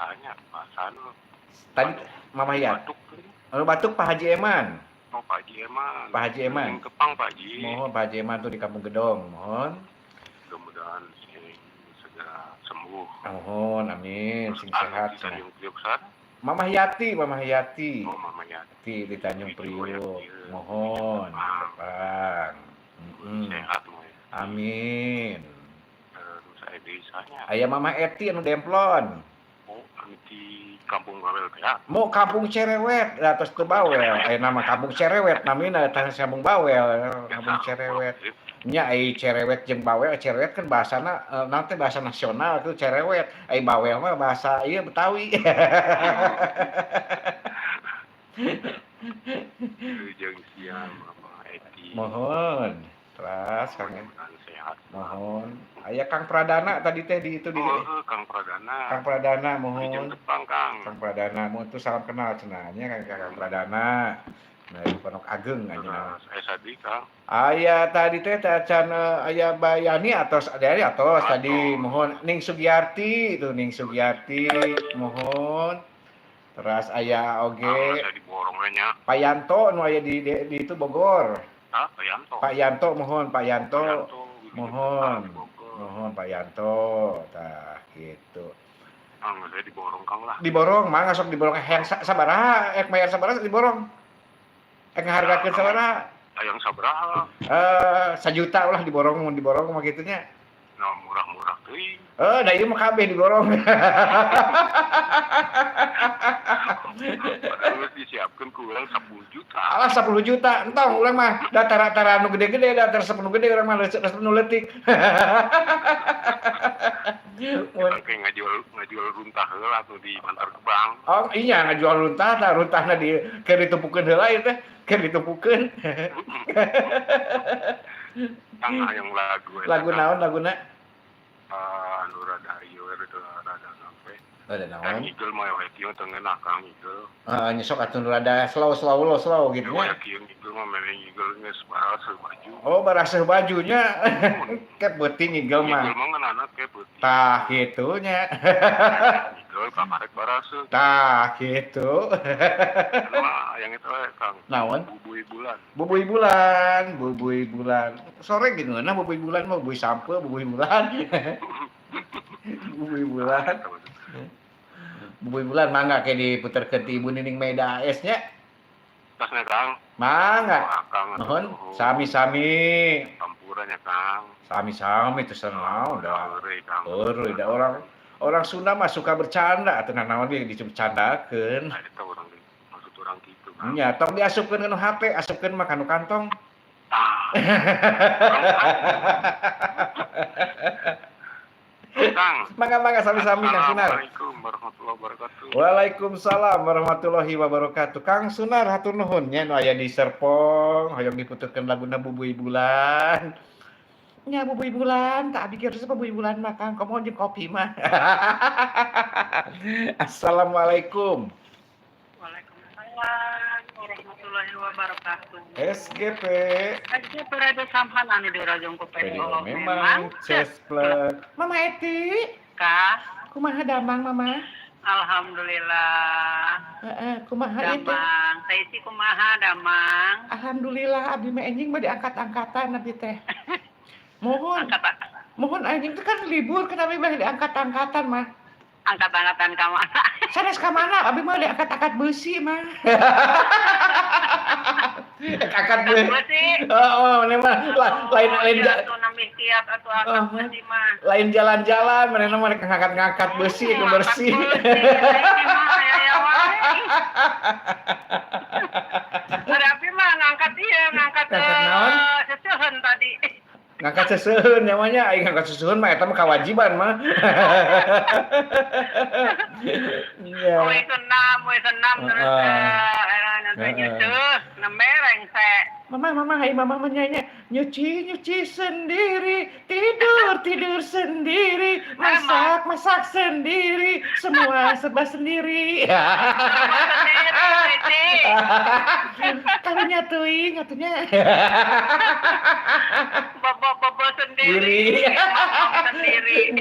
Sanya, Pak nu Tadi Mama ya. Batuk. Anu batuk Pak Haji Eman. Oh, Pak Haji Eman. Pak Haji Eman. Yang Kepang, Pak Haji. Mohon Pak Haji Eman tuh di Kampung Gedong, mohon. Mudah-mudahan sing segera sembuh. Mohon, amin, sing sehat. Di Tanjung Priok sana. Mama Yati, Mama Yati. Oh, Mama Yati. Di Tanjung Priok. Mohon, Kepang. Sehat mah. Amin. Terus saya desanya. Aya Mama Eti anu Demplon. Oh, anu di Kampung Bawel ya. Mau Kampung Cerewet, lah tos teu Bawel. Aya nama Kampung Cerewet namina tah Kampung Bawel, Kampung Cerewet. Nya ai cerewet jeung bawel, cerewet kan bahasana naon teh bahasa nasional tuh cerewet. Ai bawel mah bahasa ieu Betawi. Jeung sia Mama Eti. Mohon. Teras Kang. Sehat. Mohon. Aya Kang Pradana tadi teh di itu di. Oh, Kang Pradana. Kang Pradana mohon. Jepang, Kang. Kang Pradana mohon tuh salam kenal cenah nya Kang, Kang Pradana. Nah, di Pondok Ageng aja. Saya tadi, Kang. Aya tadi teh tacan aya Bayani atos dari atos tadi mohon Ning Sugiarti itu Ning Sugiarti mohon. Teras aya oge Pak Yanto nu aya di itu Bogor. Ah, Pak Yanto. Pak Yanto mohon Pak Yanto. Mohon. Mohon Pak Yanto. Tah gitu. Ah, saya diborong Kang lah. Diborong, mangga sok diborong hayang sabaraha, ek mayar sabaraha diborong. Ek ngahargakeun sabaraha? Hayang sabaraha? 1 juta lah diborong mun diborong mah kitu nya. Nah, murah-murah teuing. Da ieu mah kabeh diborong. Padahal disiapkeun ku urang 10 juta. Alah 10 juta, entong urang mah da tara-tara nu gede-gede, da tara 10 gede urang mah resep nu leutik. Kita ngajual runtah heula atuh di Bantar Gebang. Oh, iya ngajual runtah tah runtahna di keur ditumpukeun heula ieu teh, keur ditumpukeun. Kang hayang lagu eta. Lagu naon laguna? Anu rada ieu rada sampe. Rada naon? Kang Igel mah we kieu teu ngeunah Kang Igel. Heeh, nyesok atuh nu rada slow slow lo slow gitu nya. Kieu Igel mah memang Igel geus baraseuh baju. Oh, baraseuh bajunya. Kep beuting Igel mah. Igel mah ngeunahna kep beuting. Tah kitu nya. Igel kakarek baraseuh. Tah kitu. Mah yang itu we Kang. Naon? Bubuy bulan. Bubuy bulan, bubuy bulan. Sore ge ngeunah bubuy bulan mah, bubuy sampe, bubuy bulan. Bubuy bulan. Bubuy bulan mangga ke diputerkeun ti Ibu Nining Meida AS nya. Tasna Kang. Mangga. Kang. Nuhun, sami-sami. Hampura nya Kang. Sami-sami teu naon da. Heureuy Kang. Heureuy da orang Sunda mah suka bercanda atuh naon ge dibercandakeun. Nah, eta urang maksud urang kitu Kang. Nya tong diasupkeun kana hate, asupkeun mah kana kantong. Tah. Kang. Mangga-mangga sami-sami Kang Sunar. Assalamualaikum warahmatullahi wabarakatuh. Waalaikumsalam warahmatullahi wabarakatuh. Kang Sunar hatur nuhun nya nu aya di Serpong hoyong diputerkeun laguna Bubuy Bulan. Nya Bubuy Bulan, tak abi ge resep Bubuy Bulan mah Kang, komo jeung kopi mah. Assalamualaikum. Waalaikumsalam warahmatullahi wabarakatuh. SGP. SGP Radio Samhan anu dirajong ku PDO memang cesplek. Mama Eti. Kak. Kumaha damang Mama? Alhamdulillah. Heeh, kumaha ieu teh? Damang. Saisi kumaha damang? Alhamdulillah abdi mah enjing mah diangkat-angkatan abdi teh. Mohon. Angkat. Mohon anjing teh kan libur kan abdi mah diangkat-angkatan mah. Angkat-angkatan ka mana? Sanes ka mana? Abdi mah diangkat-angkat beusi mah. Angkat beusi. Oh, oh, mah lain lain atuh nambih kiat atuh angkat beusi mah. Lain jalan-jalan, manehna mah rek ngangkat-ngangkat beusi ke bersih. Ada abdi mah ngangkat ieu, ngangkat seseuheun tadi. Ngangkat seseuheun namanya, aing ngangkat seseuheun mah eta mah kewajiban mah. Iya. We senam terus nanti nyucuh, nembe rengse. Mama, mama, hai mama menyanyi nyuci nyuci sendiri, tidur tidur sendiri, masak masak sendiri, semua serba sendiri. Karunya teuing atunya. Bobo-bobo sendiri. Sendiri.